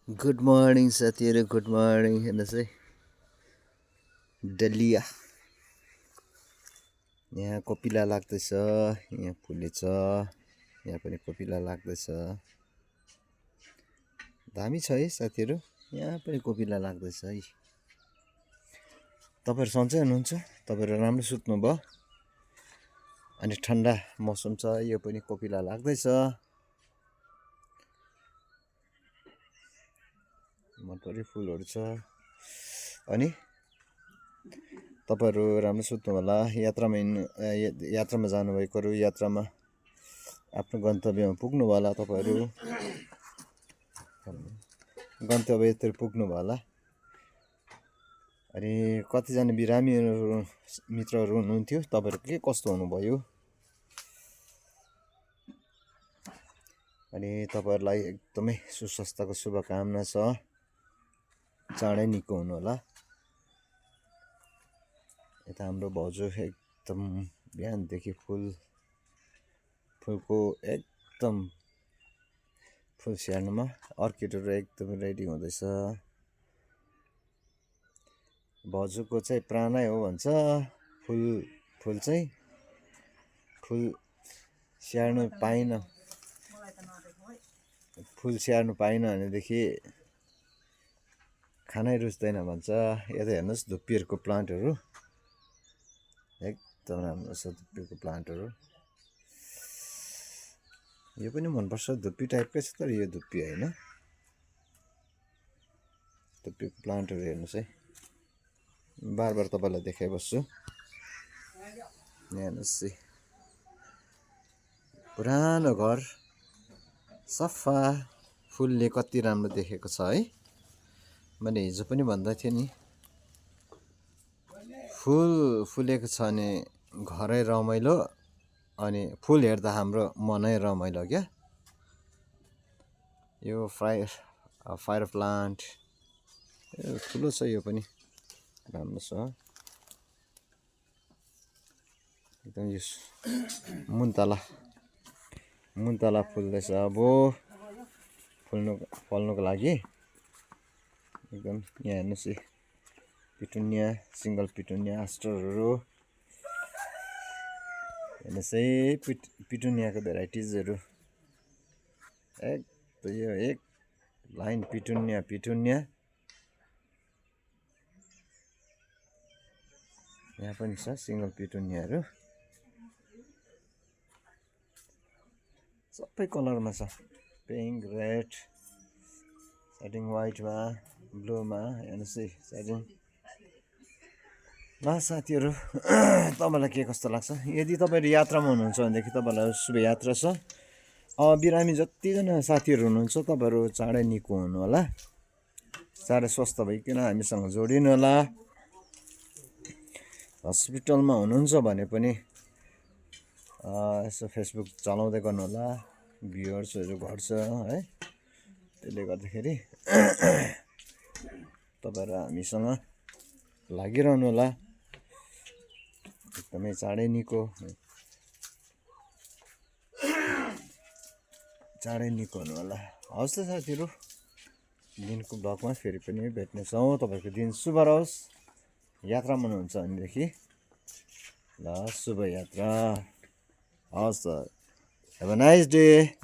Good morning साथीहरू, good morning. हेर्नुहोस् है, डलिया यहाँ कोपिला लाग्दैछ, यहाँ फुलेछ, यहाँ पनि कोपिला लाग्दैछ। दामी छ है साथीहरू, यहाँ पनि कोपिला लाग्दैछ है। तपाईँहरू सन्चै हुनुहुन्छ? तपाईँहरू राम्रो सुत्नुभयो? अनि ठन्डा मौसम छ, यो पनि कोपिला लाग्दैछ। मनपरी फुलहरू छ। अनि तपाईँहरू राम्रो सुत्नु होला। यात्रामा जानुभएकोहरू यात्रामा आफ्नो गन्तव्यमा पुग्नु होला। तपाईँहरू गन्तव्यतिर पुग्नु होला। अनि कतिजना बिरामीहरू मित्रहरू हुनुहुन्थ्यो, तपाईँहरू के कस्तो हुनुभयो? अनि तपाईँहरूलाई एकदमै सुस्वास्थ्यको शुभकामना छ। चाँडै निको हुनु होला। यता हाम्रो भाउजू एकदम बिहानदेखि फुलको एकदम फुल स्याहार्नुमा, अर्किडहरू एकदम रेडी हुँदैछ। भाउजूको चाहिँ प्राणै हो भन्छ फुल चाहिँ। फुल स्याहार्नु पाइनँ भनेदेखि खानै रुच्दैन भन्छ। यता हेर्नुहोस्, धुप्पीहरूको प्लान्टहरू एकदम राम्रो छ। धुप्पीको प्लान्टहरू यो पनि मनपर्छ, धुप्पी टाइपकै छ, तर यो धुप्पी होइन। धुप्पीको प्लान्टहरू हेर्नुहोस् है, बार तपाईँलाई देखाइबस्छु। हेर्नुहोस् है, पुरानो घर सफा, फुलले कति राम्रो देखेको छ है। मैले हिजो पनि भन्दै थिएँ नि, फुल फुलेको छ भने घरै रमाइलो, अनि फुल हेर्दा हाम्रो मनै रमाइलो क्या। यो फायर प्लान्ट ठुलो छ, यो पनि राम्रो छ एकदम। यो मुन्तला फुल्दैछ अब फल्नुको लागि एकदम। यहाँ हेर्नुहोस् है, पिटुनिया, सिङ्गल पिटुनिया आस्टरहरू हेर्नुहोस् है। पिटुनियाको भेराइटिजहरू यो एक लाइन पिटुनिया। यहाँ पनि छ सिङ्गल पिटुनियाहरू, सबै कलरमा छ। पिङ्क, रेड, सेटिङ वाइटमा, ब्लूमा। हेर्नुहोस् है सेटिङ। ल साथीहरू, तपाईँलाई के कस्तो लाग्छ? यदि तपाईँहरू यात्रामा हुनुहुन्छ भनेदेखि तपाईँलाई शुभयात्रा छ। बिरामी जतिजना साथीहरू हुनुहुन्छ, तपाईँहरू चाँडै निको हुनु होला। चाँडै स्वस्थ भइकन हामीसँग जोडिनु होला। हस्पिटलमा हुनुहुन्छ भने पनि यसो फेसबुक चलाउँदै गर्नु होला, भ्युवर्सहरू घट्छ है। त्यसले गर्दाखेरि तपाईँहरू हामीसँग लागिरहनु होला। एकदमै चाँडै निको हुनु होला। हवस् त साथीहरू, दिनको ब्लगमा फेरि पनि भेट्नेछौँ। तपाईँको दिन शुभ रहोस्। यात्रामा हुनुहुन्छ भनेदेखि ल, शुभ यात्रा। हवस् त, हेभ अ नाइस डे।